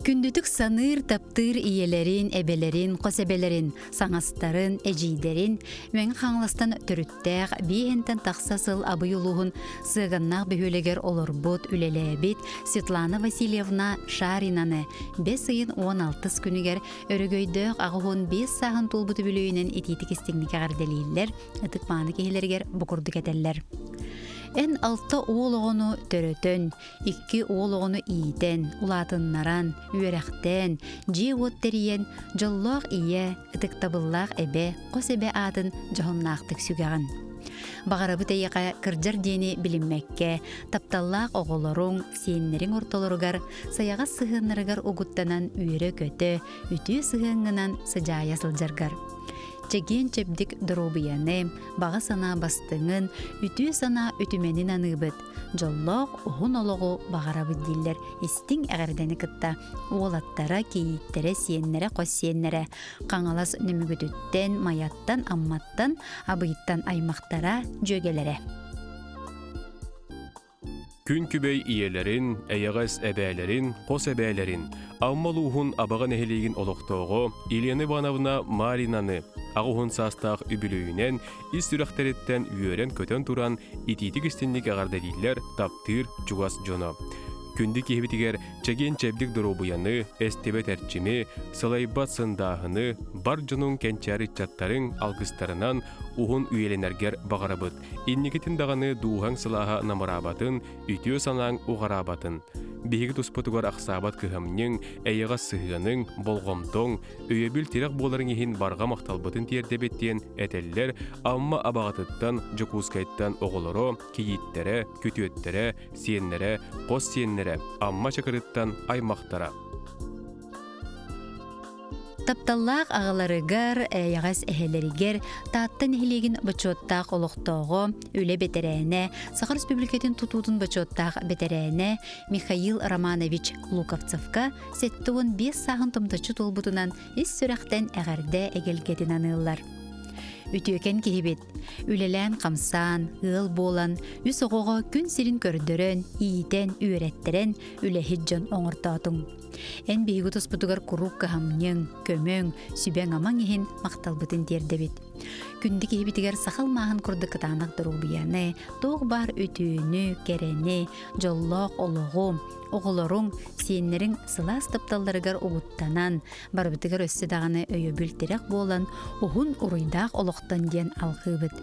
Күндүтүк саныыр, таптыыр ийэлэрин, эбэлэрин, хос эбэлэрин, саҥастарын, эдьиийдэрин Мэҥэ Хаҥаластан төрүттээх биэһинтэн тахса сыл Абый улууһун Сыаганнаах бөһүөлэгэр олорбут, үлэлээбит Светлана Васильевна Шаринаны бэс ыйын 16 күнүгэр өрөгөйдөөх 85 сааһын туолбут үбүлүөйүнэн итиитик истиҥник эҕэрдэлииллэр, ытык-мааны киһилэригэр бу курдук этэллэр. Эн алта уол оҕону төрөтөн, икки уол оҕону иитэн, улаатыннаран, үөрэхтээн, дьиэ-уот тэрийэн, дьоллоох ийэ, ытыктабыллаах эбэ, хос эбэ аатын дьоһуннаахтык сүгэҕин. Баҕарабыт эйиэхэ кырдьар диэни билиммэккэ, тапталлаах оҕолоруҥ, сиэннэриҥ ортолоругар сайаҕас сыһыаннарыгар угуттанан үөрэ-көтө, үтүө сыһыаҥҥынан сыдьаайа сылдьаргар. Чэгиэн-чэбдик доруобуйаны, баҕа санаа бастыҥын, үтүө санаа үтүмэнин аныыбыт. Дьоллоох уһун олоҕу баҕарабыт дииллэр истиҥ эҕэрдэни кытта уолаттара, кийииттэрэ, сиэннэрэ, хос сиэннэрэ Хаҥалас Нөмүгүтүттэн, Майаттан, Амматтан, Абыйтан аймахтара, дьүөгэлэрэ. Күн күбэй ийэлэрин, эйэҕэс эбээлэрин, хос эбээлэрин, Амма улууһун Абаҕа нэһилиэгин олохтооҕо Елена Ивановна Маринаны аҕыс уон саастаах үбүлүөйүнэн ис сүрэхтэриттэн үөрэн-көтөн туран итиитик-истинник эҕэрдэлииллэр таптыыр чугас дьоно. Күндү киһибитигэр чэгиэн-чэбдик доруобуйаны, эстибэт эрчими, сылайбат сындааһыны, бар дьонуҥ кэнчээри ыччаттарыҥ алгыстарынан уһун үйэлэнэргэр баҕарабыт. Инникитин даҕаны дууһаҥ сылааһа намыраабатын, үтүө санааҥ уҕараабатын. Биһиги туспутугар ахсаабат кыһамньыҥ, эйэҕэс сыһыаныҥ, болҕомтоҥ, өйөбүл-тирэх буоларыҥ иһин барҕа махталбытын тиэрдэбит диэн этэллэр Амма Абаҕатыттан, Дьокуускайтан оҕолоро, кийииттэрэ, күтүөттэрэ, сиэннэрэ, хос сиэннэрэ, Амма Чакырыттан аймахтара. Тапталлаах аҕаларыгар, эйэҕэс эһэлэригэр Таатта нэһилиэгин бочуоттаах олохтооҕо, үлэ бэтэрээнэ, Саха Республикатын тутуутун бочуоттаах бэтэрээнэ Михаил Романович Луковцевка 75 сааһын томточчу туолбутунан ис сүрэхтэн эҕэрдэ эгэлгэтин аныыллар. Үтүөкэн киһибит, үлэлээн-хамсаан, ыал буолан, үс оҕоҕо күн сирин көрдөрөн, иитэн, үөрэттэрэн үлэһит дьон оҥортоотуҥ. Эн биһиги туспутугар куруук кыһамньыҥ, көмөҥ, сүбэҥ-амаҥ иһин махталбытын тиэрдэбит. Күндү киһибитигэр сахал мааһын курдук кытаанах доруобуйаны, туох баар үтүөнү, кэрэни, дьоллоох олоҕу, оҕолоруҥ, сиэннэриҥ сылаас тапталларыгар угуттанан, барыбытыгар өссө даҕаны өйөбүл-тирэх буолан, уһун уруйдаах олохтон диэн алҕыыбыт.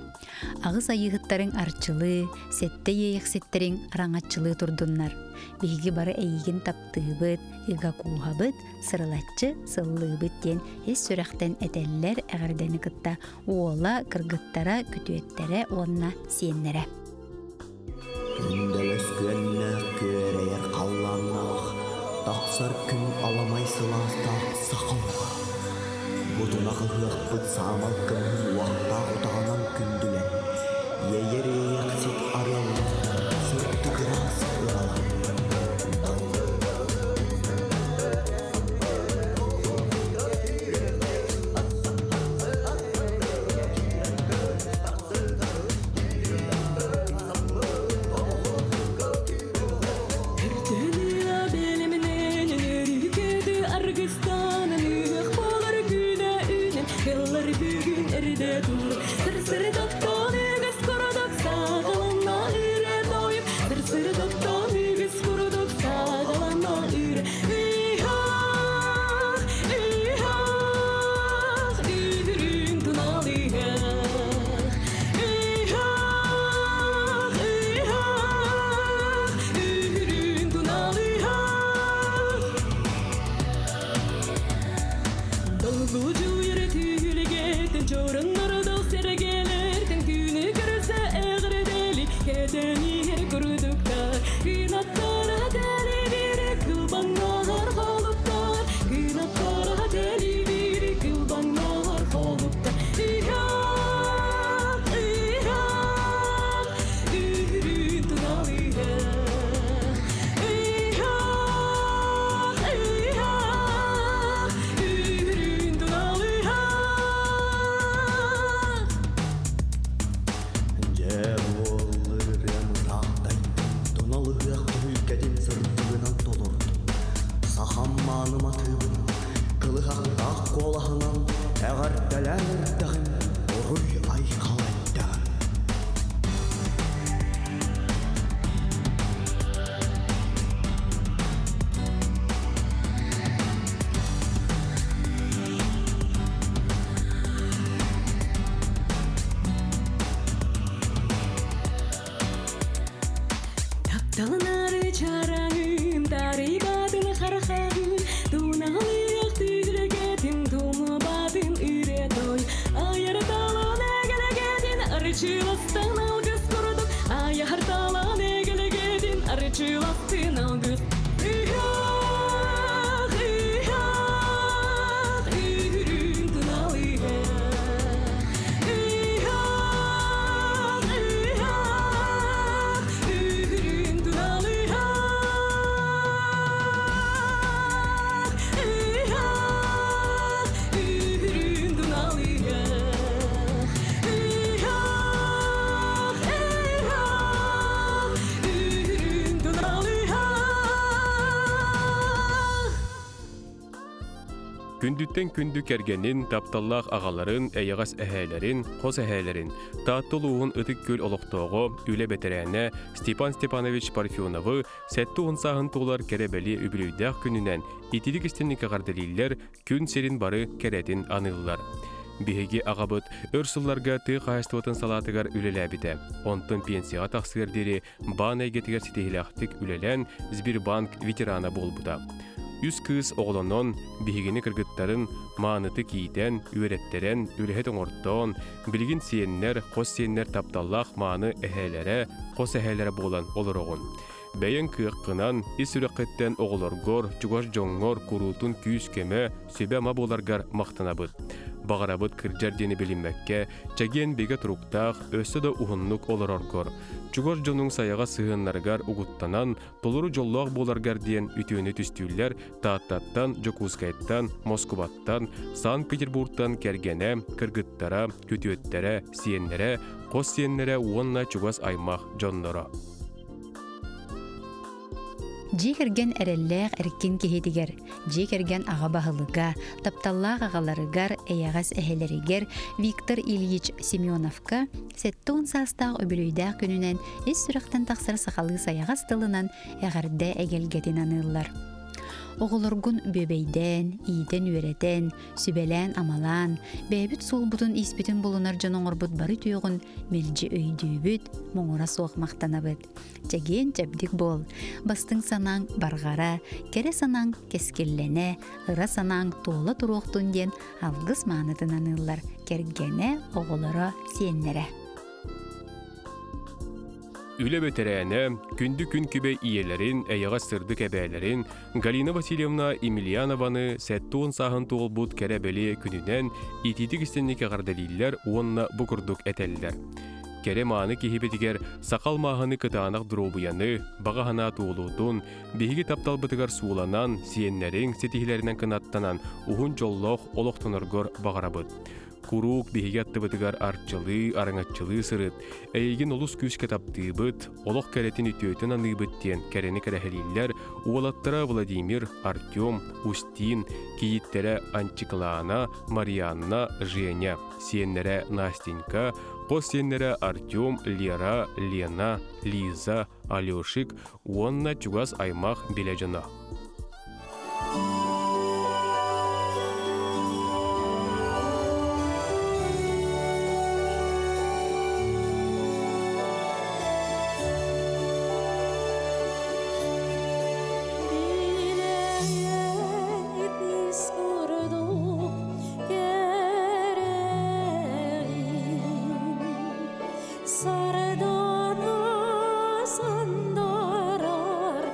Аҕыс айыыһыттарыҥ арчылыы, сэттэ иэйэхситтэриҥ араҥаччылыы турдуннар. Биһиги бары эйигин таптыыбыт, ыга кууһабыт, сырылаччы сыллыыбыт диэн ис сүрэхтэн этэллэр эҕэрдэни кытта уола, кыргыттара, күтүөттэрэ уонна сиэннэрэ. Күндэлэс күөннээх күөрэйэр халлааннаах, тахсар күн аламай сылаастаах саха омуга. Бутунах ыһыахпыт саамал кымыһын уохтаах утаҕынан күндүлэн, иэйэр иэйэхсит арыаллаах сырдык ыраас ыралаах. мааны матыыбын кылыһахтаах куолаһынан эҕэрдэлээн эрдэҕим, уруй-айхал эттэҕим. Тапталынары чараҥын, тарыйбатын харахаҕын, туналыах түһүлгэтин, тумубатын үрэ той. Айар талан эгэлэгэтин, арчыластан алгыс курдук, айар талан эгэлэгэтин, арчыластын алгыс. Ыһыах, ыһыах, үрүҥ туналыһа. Ыһыах, ыһыах, үрүҥ туналыһа. Ыһыах, үрүҥ туналыһа. Ыһыах, ыһыах, үрүҥ туналыһа. Күндүттэн күндү кэргэнин, тапталлаах аҕаларын, эйэҕэс эһээлэрин, хос эһээлэрин, Таатта улууһун Ытык Күөл олохтооҕо, үлэ бэтэрээнэ Степан Степанович Парфеновы 70 сааһын туолар кэрэ-бэлиэ үбүлүөйдээх күнүнэн итирик истинник эҕэрдэлииллэр, күн сирин бары кэрэтин аныыллар. Биһиги аҕабыт өр сылларга тыа хаһаайыстыбатын салаатыгар үлэлээбитэ. Онтон пенсияҕа тахсыар диэри баан эйгэтигэр ситиһиилээхтик үлэлээн Сбербанк ветерана буолбута. Үс кыыс оҕолонон, биһигини кыргыттарын маанытык иитэн, үөрэттэрэн, үлэһит оҥортоон, билигин сиэннэр, хос сиэннэр тапталлаах мааны эһээлэрэ, хос эһээлэрэ буолан олороҕун. Бэйэҥ кыаххынан, ис сүрэххиттэн оҕолоргор, чугас дьоҥҥор куруутун күүс-көмө, сүбэ-ама буоларгар махтанабыт. Баҕарабыт кырдьар диэни билиммэккэ, чэгиэн бигэ туруктаах, өссө да уһуннук олороргор, чугас дьонуҥ сайаҕас сыһыаннарыгар угуттанан, толору дьоллоох буоларгар диэн үтүөнү түстүүллэр Тааттаттан, Дьокуускайтан, Москубаттан, Санкт-Петербургтан кэргэнэ, кыргыттара, күтүөттэрэ, сиэннэрэ, хос сиэннэрэ уонна чугас аймах дьонноро. Дьиэ кэргэн эрэллээх эркин киһитигэр, дьиэ кэргэн аҕа баһылыга, тапталлаах аҕаларыгар, эйэҕэс эһэлэригэр Виктор Ильич Семеновка 70 саастаах үбүлүөйдээх күнүнэн ис сүрэхтэн тахсар сахалыы сайаҕас тылынан эҕэрдэ эгэлгэтин аныыллар. Оҕолоргун бүөбэйдээн, иитэн-үөрэтэн, сүбэлээн-амалаан, бэйэбит суолбутун-ииспитин булунар дьон оҥорбут бары үтүөҕүн мэлдьи өйдүүбүт, муҥура суох махтанабыт. Чэгиэн-чэбдик буол, бастыҥ санааҥ барҕара, кэрэ санааҥ кэскиллэнэ, ыра санааҥ туола туруохтун диэн алгыс маанытын аныыллар кэргэнэ, оҕолоро, сиэннэрэ. Үлэ бэтэрээнэ, күндү күн күбэй ийэлэрин, эйэҕэс сырдык эбээлэрин Галина Васильевна Емельянованы 70 сааһын туолбут кэрэ-бэлиэ күнүнэн итиитик истинник эҕэрдэлииллэр уонна бу курдук этэллэр. Кэрэ-мааны киһибитигэр саха алмааһыны кытаанах доруобуйаны, баҕа санаа туолуутун, биһиги тапталбытыгар сууланан, сиэннэриҥ ситиһиилэринэн кынаттанан, уһун дьоллоох олохтоноргор баҕарабыт. Куруук биһиги аттыбытыгар арчылыы, араҥаччылыы сырыт, эйигин олус күүскэ таптыыбыт, олох кэрэтин үтүөтүн аныыбыт диэн кэрэни кэрэһэлииллэр уолаттара Владимир, Артем, Устин, кийииттэрэ Антиклана, Марианна, Женя, сиэннэрэ Настенька, хос сиэннэрэ Артем, Лера, Лена, Лиза, Алешик уонна чугас аймах билэ дьоно. Сардана сандарар.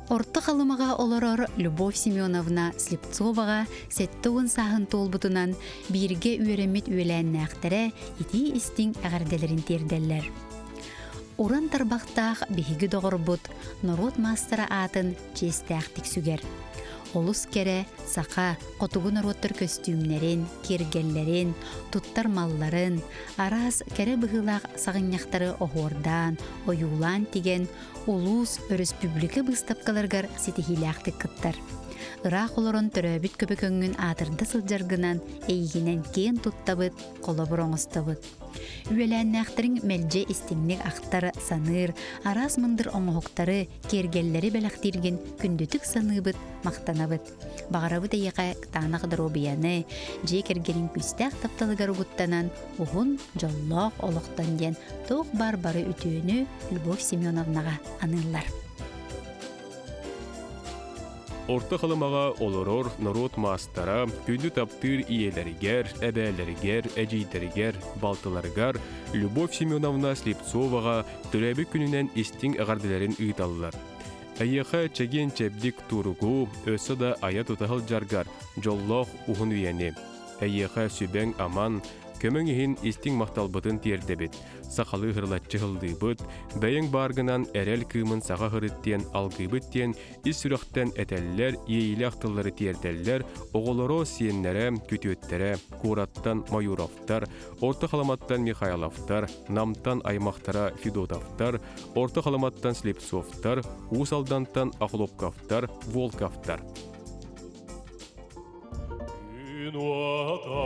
Орто Халымаҕа олорор Любовь Семеновна Слепцоваҕа 70 сааһын туолбутунан бииргэ үөрэммит үөлээннээхтэрэ итии-истиҥ эҕэрдэлэрин тиэрдэллэр. Уран тарбахтаах биһиги доҕорбут норуот маастара аатын чиэстээхтик сүгэр. Олус кэрэ саха хотугу норуоттар көстүүмнэрин, киэргэллэрин, туттар малларын, араас кэрэ быһыылаах саҕынньахтары оһуордаан, ойуулаан тигэн, улуус, өрөспүүбүлүкэ быыстапкаларыгар ситиһиилээхтик кыттар. Ыраах олорон төрөөбүт көбөкөҥҥүн аатырда сылдьаргынан эйигинэн киэн туттабыт, холобур оҥостобут. Үөлээннээхтэриҥ мэлдьи истиҥник ахтар, саныыр, араас мындыр оҥоһуктары, киэргэллэри бэлэхтииргин күндүтүк саныыбыт, махтанабыт. Баҕарабыт эйиэхэ кытаанах доруобуйаны, дьиэ кэргэниҥ күүстээх тапталыгар угуттанан, уһун, дьоллоох олохтон диэн туох баар бары үтүөнү Любовь Семеновнаҕа аныыллар. Орто Халымаҕа олорор норуот маастара күндү таптыыр ийэлэригэр, эбээлэригэр, эдьиийдэригэр, балтыларыгар Любовь Семеновна Слепцоваҕа төрөөбүт күнүнэн истиҥ эҕэрдэлэрин ыыталлар. Эйиэхэ чэгиэн-чэбдик туругу, өссө да айа-тута сылдьаргар дьоллоох уһун үйэни. Эйиэхэ сүбэҥ-аман, көмөҥ иһин истиҥ махталбытын тиэрдэбит. Сахалыы һырлаччы һыллыыбыт, бэйэҥ бааргынан эрэл кыымын саха һырыт диэн алгыыбыт диэн ис сүрэхтэн этэллэр, иэйиилээх тыллары тиэрдэллэр, оҕолоро, сиэннэрэ, күтүөттэрэ, куораттан Маюровтар, Орто Халыматтан Михайловтар, Намтан аймахтара Федотовтар, Орто Халыматтан Слепцовтар, Уус Алдантан Охлопковтар, Волковтар. Күн уота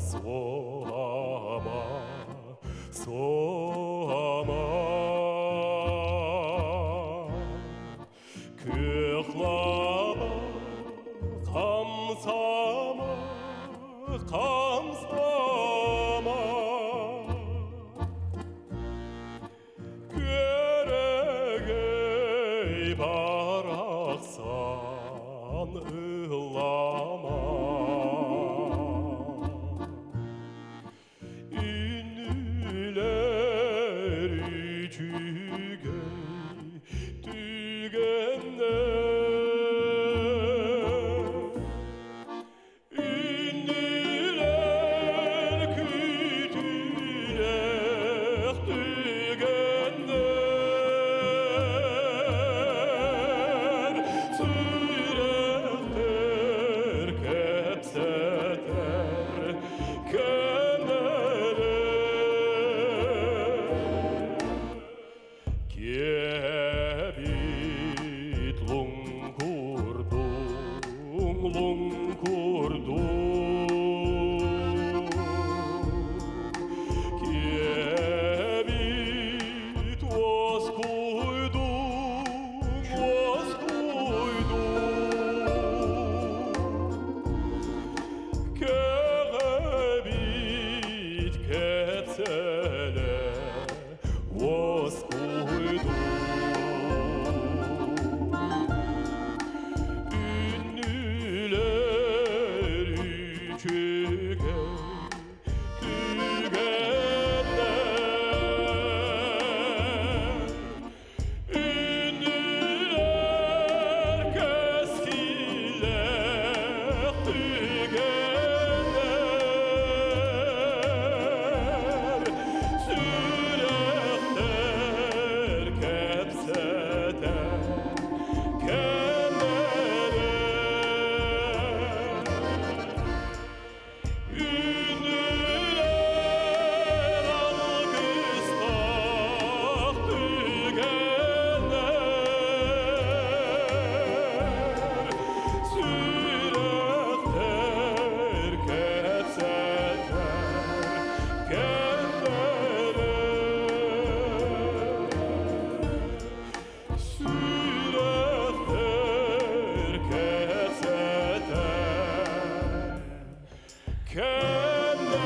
суолама, суолама. Күөх лаба хамсама, хамсама. Күөрэгэй барахсан ыллама. Үнүлэр үчүгэй түгэннэр Үнүлэр күтүлэх түгэннэр Сүрэхтэр кэпсэтэр Киэбит луҥкурдуҥ, луҥкурдуҥ, Киэбит уоскуйдуҥ, уоскуйдуҥ. Кэҕэбит кэпсэлэ уоскуйдун. Үннүлэр үчүгэй түгэннэр Үннүлэр кэскиллээх түгэннэр Сүрэхтэр кэпсэтэр кэмнэрэ Үнүлэр алгыстаах түгэннэр Сүрэхтэр кэпсэтэр кэмнэрэ Сүрэхтэр кэпсэтэр кэмнэрэ.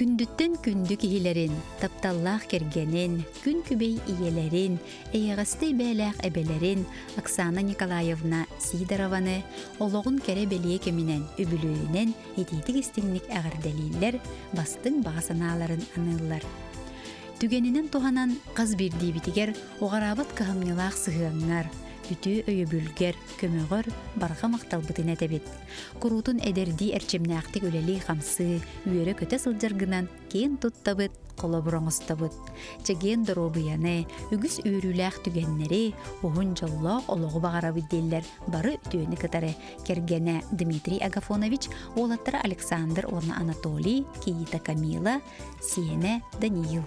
Күндүттэн күндү киһилэрин, тапталлаах кэргэнин, күн күбэй ийэлэрин, эйэҕэстэй бээлээх эбэлэрин Оксана Николаевна Сидорованы олоҕун кэрэ бэлиэ кэминэн, үбүлүөйүнэн итиитик-истиҥник эҕэрдэлииллэр, бастыҥ баҕа санааларын аныыллар. Түгэнинэн туһанан хас биирдиибитигэр уҕараабат кыһамньылаах сыһыаҥҥар, үтүө өйөбүлгэр, көмөҕөр барҕа махталбытын этэбит. Куруутун эдэрдии эрчимнээхтик үлэлии-хамсыы, үөрэ-көтө сылдьаргынан киэн туттабыт, холобур оҥостобут. Чэгиэн доруобуйаны, үгүс үөрүүлээх түгэннэри, уһун дьоллоох олоҕу баҕарабыт дииллэр бары үтүөнү кытары кэргэнэ Дмитрий Агафонович, уолаттара Александр уонна Анатолий, кийиитэ Камила, сиэнэ Даниил.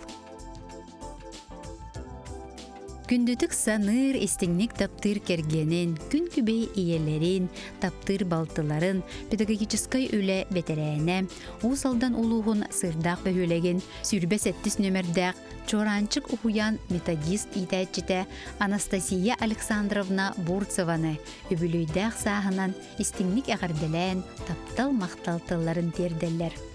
Күндүтүк саныыр, истиҥник таптыыр кэргэнин, күн күбэй ийэлэрин, таптыыр балтыларын, педагогическай үлэ бэтэрээнэ, Уус Алдан улууһун Сыырдаах бөһүөлэгин 27 нүөмэрдээх Чуораанчык уһуйаан методист иитээччитэ Анастасия Александровна Бурцеваны үбүлүөйдээх сааһынан истиҥник эҕэрдэлээн, таптал-махтал тылларын тиэрдэллэр.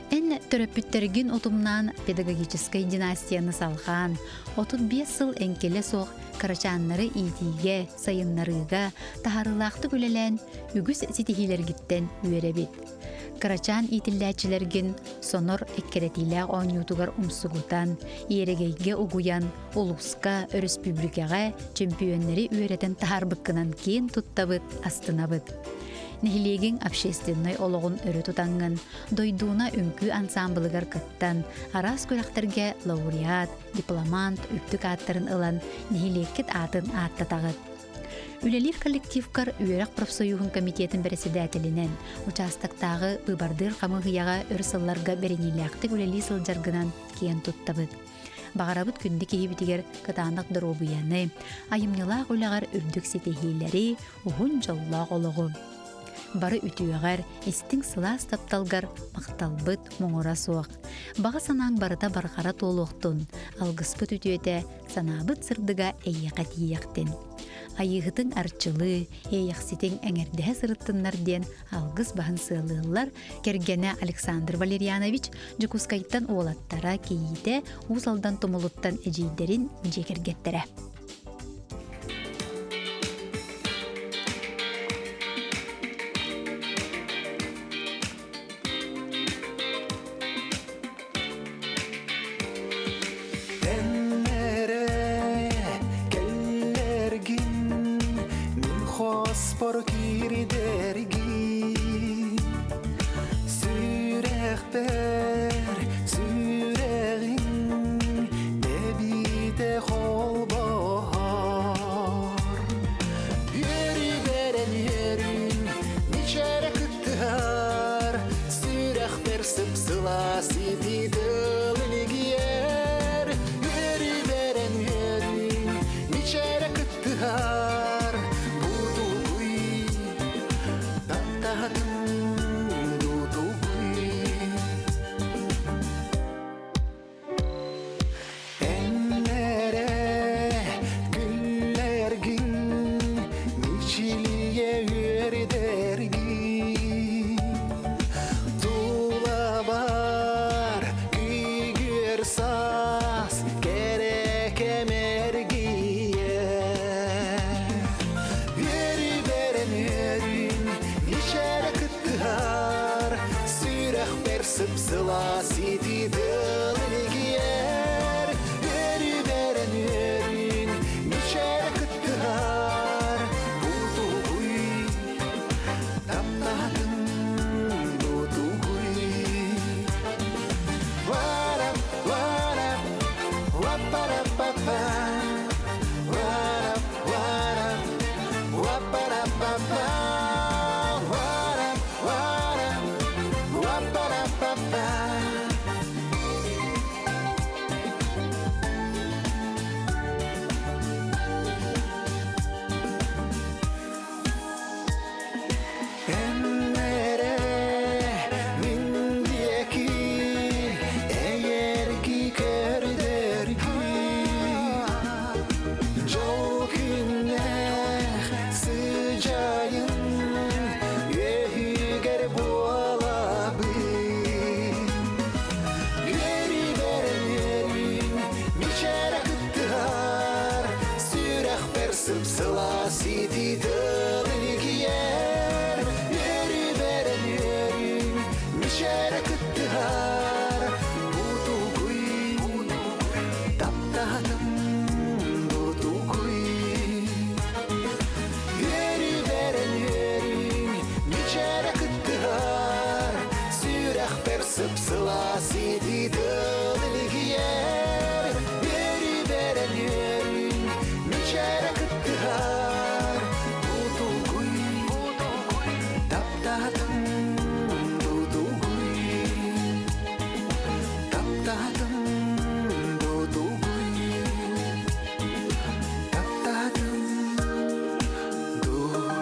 Эн төрөппүттэргин утумнаан педагогическай династияны салҕаан, 35 сыл эҥкилэ суох кырачааннары иитиигэ, сайыннарыыга таһаарыылаахтык үлэлээн үгүс ситиһиилэргиттэн үөрэбит. Кырачаан иитиллээччилэргин сонор эккирэтиилээх оонньуутугар умсугутан, иэрэгэйгэ угуйан, улууска, өрөспүүбүлүкэҕэ чөмпүйүөннэри үөрэтэн таһаарбыккынан киэн туттабыт, астынабыт. Нэһилиэгиҥ общественнай олоҕун өрө тутаҥҥын, Дойдууна үҥкүү ансаамбылыгар кыттан, араас күрэхтэргэ лауреат, дипломант үрдүк ааттарын ылан, нэһилиэккит аатын ааттатаҕыт. Үлэлиир коллективкар үөрэх профсоюһун комитетын бэрэссэдээтэлинэн, учаастактааҕы быыбардыыр хамыыһыйаҕа өр сылларга бэриниилээхтик үлэлии сылдьаргынан киэн туттабыт. Баҕарабыт күндү киһибитигэр кытаанах доруобуйаны, айымньылаах үлэҕэр үрдүк ситиһиилэри, уһун дьоллоох олоҕу. Бары үтүөҕэр, истиҥ сылаас тапталгар махталбыт муҥура суох. Баҕа санааҥ барыта барҕара туолуохтун, алгыспыт үтүөтэ, санаабыт сырдыга эйиэхэ тиийиэхтин. Айыыһытыҥ арчылыы, иэйэхситиҥ эҥэрдэһэ сырыттыннар диэн алгыс баһын сыалыыллар кэргэнэ Александр Валерьянович Дьокуускайтан уолаттара, кийиитэ Уус Алдан Тумулуттан эдьиийдэрин дьиэ кэргэттэрэ. Эннере кэллэргин мин хоспор киирдэргин Сүрэхпэр сүрэҕиҥ тэбиитэ холбоһор Үөрүбэрэн үөрүн мичээрэ кыттыһар Сүрэхпэр сып-сылаас итии тыл илигийэр Үөрүбэрэн үөрүн мичээрэ кыттыһар Бутугуй таптаһатын дутугуй Эннере күллэргин мичилийэ үөрдэргин Тулабар күйгүөр саас кэрэ кэмэргийэр. сып-сылаас итии тыл илгийэр. Үөрүү бэрэн үөрүү, мичээрэ кыттыһар. Бутугуй, таптаһатым бутугуй. Үөрүү бэрэн үөрүү, мичээрэ кыттыһар. Сүрэхпэр сып-сылаас итии тыл илгийэр. Үөрүү бэрэн үөрүү, мичээрэ кыттыһар. Бутугуй, таптаһатым бутугуй. Таптаһатым бутугуй. Таптаһатым бутугуй.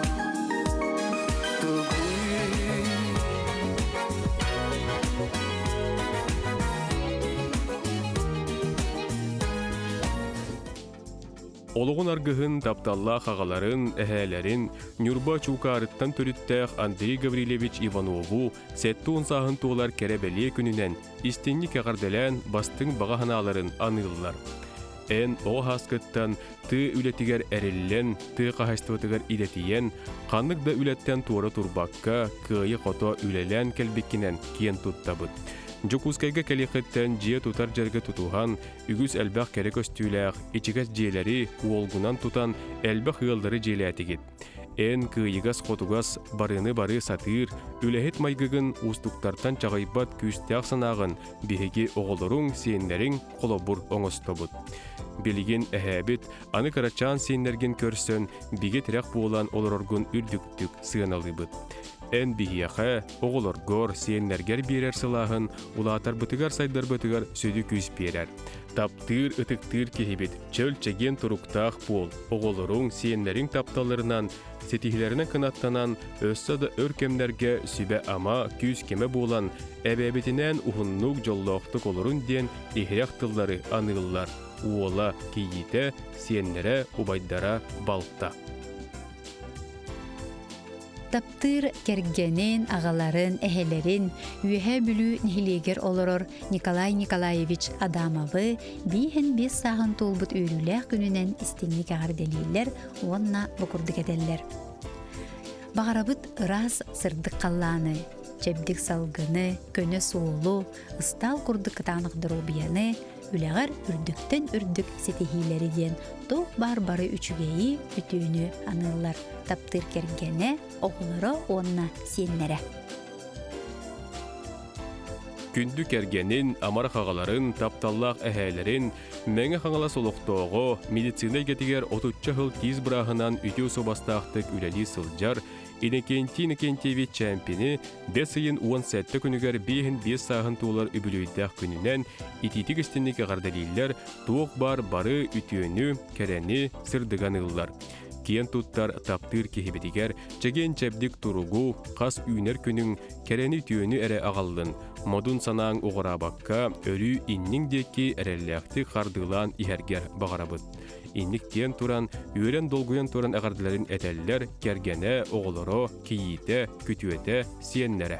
Олоҕун аргыһын, тапталлаах аҕаларын, эһээлэрин Ньурба Чуукаарыттан төрүттээх Андрей Гаврильевич Иванову 70 сааһын туолар кэрэ-бэлиэ күнүнэн истиҥник эҕэрдэлээн бастыҥ баҕа санааларын аныыллар. Эн оҕо сааскыттан тыа үлэтигэр эриллэн, тыа хаһаайыстыбатыгар идэтийэн, ханнык да үлэттэн туора турбакка, кыайа-хото үлэлээн кэлбиккинэн киэн туттабыт. Дьокуускайга кэлиэххиттэн дьиэ тутар дьарыгы тутуһан, үгүс элбэх кэрэ көстүүлээх, ичигэс дьиэлэри уолгунан тутан элбэх ыаллары дьиэлээтигит. Эн кыайыгас-хотугас, барыны бары сатыыр, үлэһит майгыгын уустуктартан чаҕыйбат күүстээх санааҕын биһиги оҕолоруҥ, сиэннэриҥ холобур оҥостобут. Билигин эһээбит аны кырачаан сиэннэргин көрсөн, бигэ тирэх буолан олороргун үрдүктүк сыаналыыбыт. Эн биһиэхэ, оҕолоргор, сиэннэргэр биэрэр сылааһын улаатарбытыгар-сайдарбытыгар сүдү күүс биэрэр. Таптыыр, ытыктыыр киһибит, чөл-чэгиэн туруктаах буол, оҕолоруҥ, сиэннэриҥ тапталларынан, ситиһиилэринэн кынаттанан, өссө да өр кэмнэргэ сүбэ-ама, күүс-кэмэ буолан, эбээбитинээн уһуннук, дьоллоохтук олорун диэн иһирэх тыллары аныыллар. Уола, кийиитэ, сиэннэрэ, убайдара, балта. Таптыыр кэргэнин, аҕаларын, эһэлэрин Үөһээ Бүлүү нэһилиэгэр олорор Николай Николаевич Адамовы бииһин биэс сааһын туолбут үөрүүлээх күнүнэн истиҥник эҕэрдэлииллэр уонна бу курдук этэллэр. Баҕарабыт ыраас сырдык халлааны, чэбдик салгыны, көнө суолу, ыстаал курдук кытаанах доруобуйаны, үлэҕэр үрдүктэн үрдүк ситиһиилэри диэн туох баар бары үчүгэйи, үтүөнү аныыллар таптыыр кэргэнэ, оҕолоро уонна сиэннэрэ. Күндү кэргэнин, амарах аҕаларын, тапталлаах эһээлэрин, Мэҥэ Хаҥалас олохтооҕо, медицина эйгэтигэр отучча сыл тиис бырааһынан үтүө суобастаахтык үлэлии сылдьар Иннокентий Иннокентьевич Чэмпини бэс ыйын 17 күнүгэр биэһин биэс сааһын туолар үбүлүөйдээх күнүнэн итиитик истинник эҕэрдэлииллэр, туох баар бары үтүөнү, кэрэни, сырдыгы аныыллар. Киэн туттар, таптыыр киһибитигэр чэгиэн-чэбдик туругу, хас үүнэр күнүҥ кэрэни-үтүөнү эрэ аҕаллын, модун санааҥ уҕараабакка, өрүү инниҥ диэки эрэллээхтик хардыылаан иһэргэр баҕарабыт. Инник диэн туран, үөрэн-долгуйан туран эҕэрдэлэрин этэллэр кэргэнэ, оҕолоро, кийиитэ, күтүөтэ, сиэннэрэ.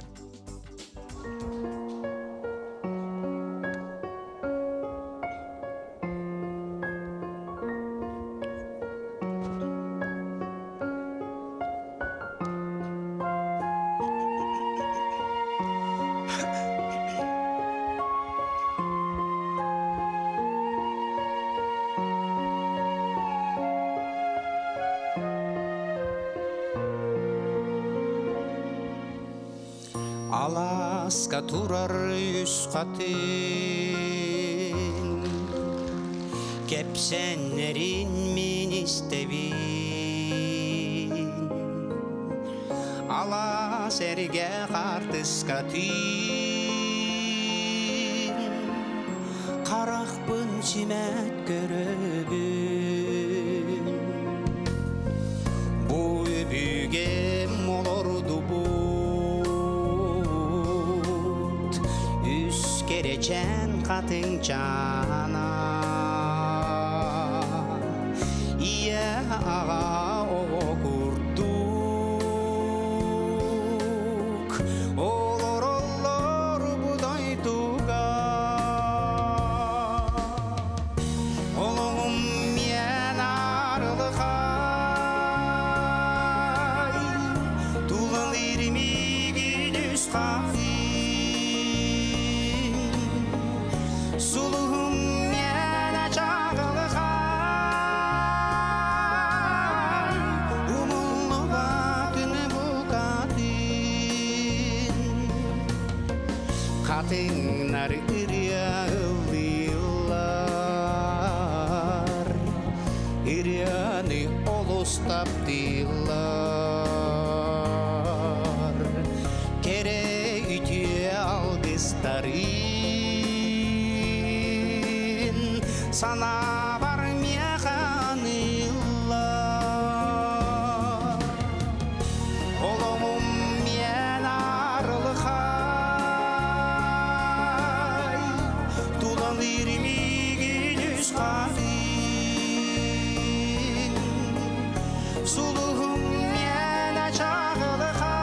Алааска турар үс хатыҥ Кэпсэннэрин мин истэбин Алаас эргэ хаартыска түүн Харахпын симэт көрөбүн Бу өбүгэм олордубут Үс кэрэчээн хатыҥчаана Ийэ аҕа оҕо курдук Олороллор бу дойдуга Олоҕум миэн арылыха. Хатыҥнар ырыа ыллыыллар, Ырыаны олус таптыыллар. Кэрэ үтүө алгыстарын санаабар миэхэ аныыллар. Олоҕум миэн арылхай, Тулалыыр миигин үс хатыҥ. Сулуһум миэнэ чаҕылхай,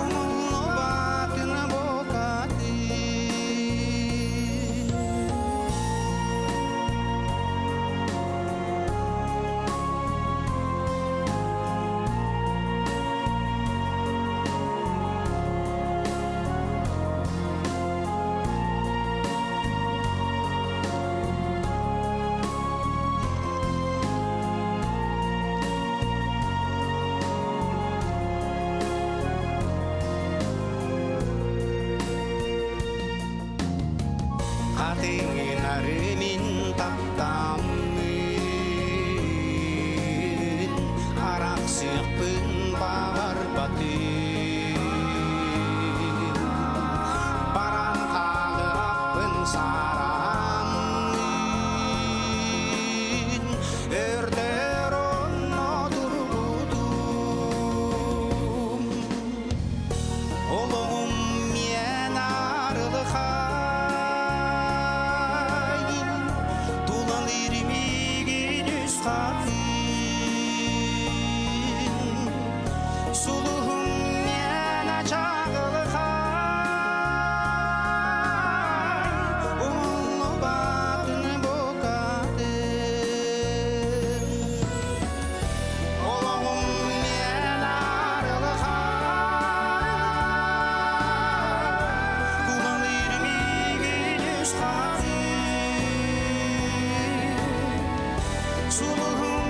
Умуллубатын букатын. Хатыҥнары мин таптаммын, Арахсыахпын баҕарбатым. Баран хаалыахпын саарааммын, Өртөр онно турбутум. Олоҕум миэн арылхай, Тулалыыр миигин үс хатыҥ. Сулуһум миэнэ чаҕылхай, Умуллубатын букатын. Олоҕум миэнэ арылхай, Тулалыыр миигин үс хатыҥ. Сулуһум